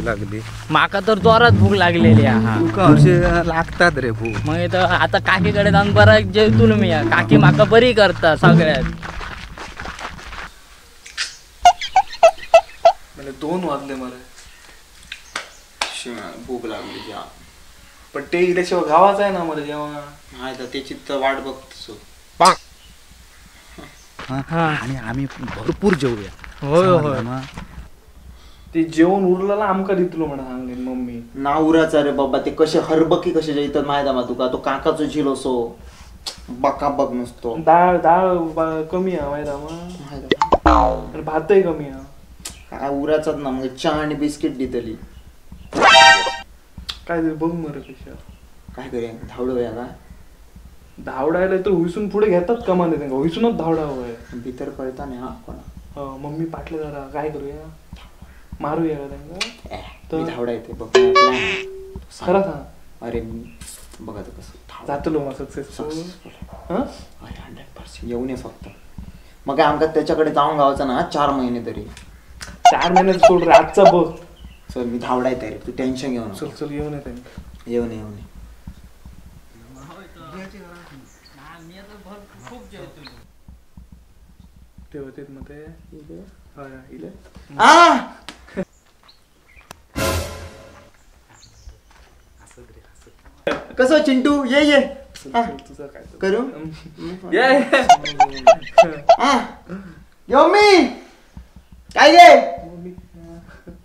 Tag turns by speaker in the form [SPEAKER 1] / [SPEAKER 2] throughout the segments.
[SPEAKER 1] लागली
[SPEAKER 2] माका तर जोरात भूक लागलेली हा.
[SPEAKER 1] तुका असे लागतात रे भूक.
[SPEAKER 2] मग तर आता काकीकडे जाऊन बरं जेवतो मी. काकी माका बरी करता सगळ्यात.
[SPEAKER 3] म्हणजे 2 वाजले मला
[SPEAKER 4] भूक लागली जा.
[SPEAKER 3] पण ते इल्याशिवाय गावाच आहे ना मला जेवण.
[SPEAKER 4] नाही तर त्याची तर वाट बघतो.
[SPEAKER 1] आणि आम्ही भरपूर जेवूया.
[SPEAKER 2] होय होय
[SPEAKER 3] ते जेवण उरलेला आमका दितलो म्हणा सांगेन मम्मी.
[SPEAKER 4] ना उराचा रे बाबा ते कसे हरबकी कसे जेवतात माहिती मा तुका. तो काकाचो झिल असो बका बघ नसतो.
[SPEAKER 3] डाळ डाळ कमी आहे माहिती मा, भातही कमी आहे.
[SPEAKER 4] काय उराचाच ना मग चहा आणि बिस्किट दितली.
[SPEAKER 3] काय बघ मरे कशा
[SPEAKER 4] काय करूया धावडूया का?
[SPEAKER 3] धावडायला तर हुईसून पुढे घेतात कमाने त्यांना. हुईसूनच धावडावं
[SPEAKER 4] भीतर कळता नाही हा कोणा.
[SPEAKER 3] मम्मी पाटले जरा काय करूया मारूया का त्यांना?
[SPEAKER 4] तर धावडायते बघ
[SPEAKER 3] खरं सांग.
[SPEAKER 4] अरे बघा तर कसं
[SPEAKER 3] जातलो मग सक्सेसफुल.
[SPEAKER 4] अरे 100% येऊ नये फक्त. मग काय आमका त्याच्याकडे जाऊन गावाचा ना 4 महिने तरी.
[SPEAKER 3] 4 महिने सोड रे आजचा बघ.
[SPEAKER 4] चल मी धावडायत रे तू टेन्शन घेऊ नको.
[SPEAKER 3] चल चल येऊ नये त्यांना.
[SPEAKER 4] येऊ नये येऊ नये.
[SPEAKER 3] ते होते मग ते इले.
[SPEAKER 4] कसं चिंटू ये ये
[SPEAKER 3] तुझं काय
[SPEAKER 4] करू
[SPEAKER 3] ये
[SPEAKER 4] मी काय गे.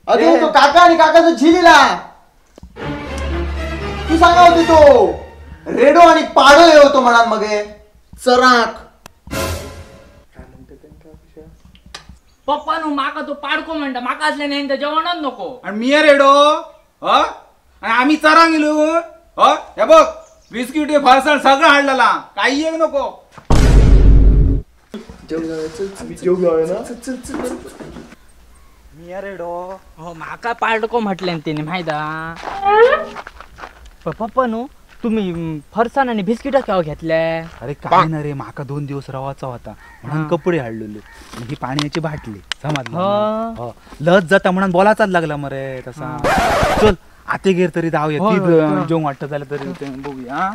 [SPEAKER 4] अरे तो काका आणि काकाचं झिलीला तू सांगा होती तो रेडो आणि पाडो हे होतो म्हणाल मगे चराक.
[SPEAKER 2] पप्पा नु माका तो पाडको म्हणता माका असले नाही तर जेवणच नको.
[SPEAKER 1] आणि मी रेडो आणि आम्ही चरांग गेलो. हे बघ बिस्किट फरसाण सगळं हाडलेला काही एक नको.
[SPEAKER 4] मी रेडो
[SPEAKER 2] हो माका पाडको म्हटले तिने माहिती. पप्पा नु तुम्ही फरसाण आणि बिस्किट केव्हा घेतले?
[SPEAKER 1] अरे काय ना रे माका 2 दिवस रवाचा होता म्हणून कपडे हाडलेले. ही पाण्याची बाटली समजलं लस जाता म्हणून बोलाचाच लागला मरे तसा. चल आते तरी जाऊया ती जेवण वाटत झालं तरी बघूया.